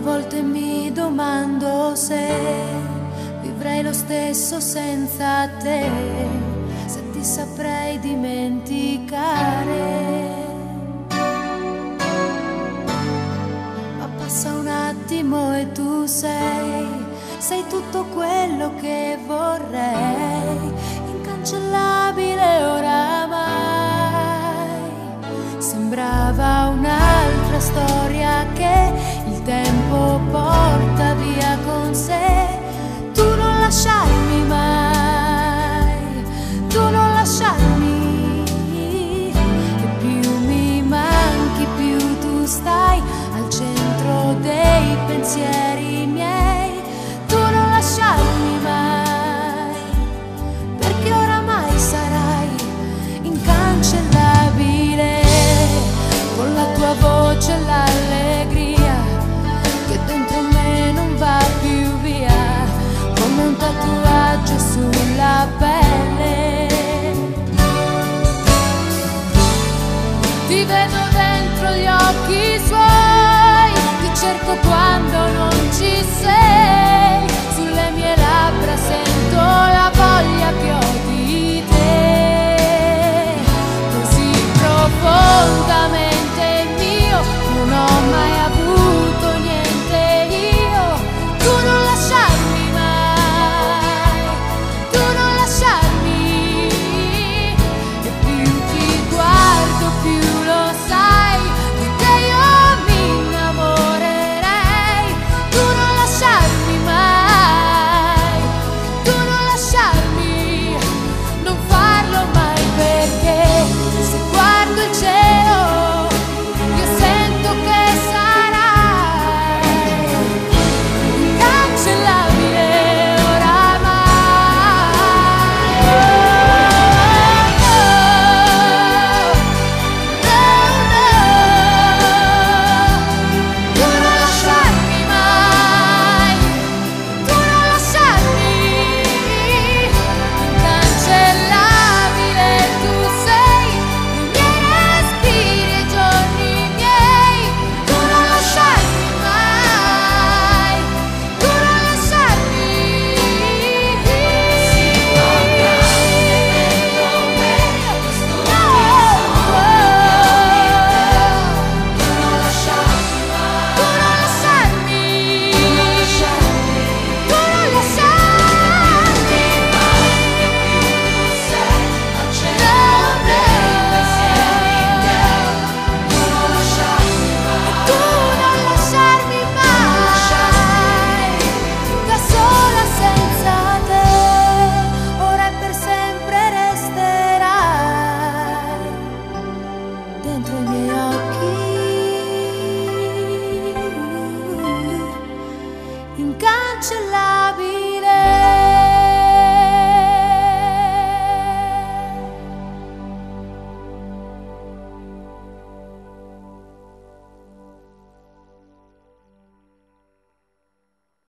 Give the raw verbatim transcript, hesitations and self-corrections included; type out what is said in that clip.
Volte mi domando se vivrai lo stesso senza te, se ti saprai dimenticare. Ma passa un attimo e tu sei, sei tutto quello che vorrei, incancellabile oramai. Sembrava un'altra storia che il tempo porta via con sé. Tu non lasciarmi mai, tu non lasciarmi, che più mi manchi, più tu stai al centro dei pensieri.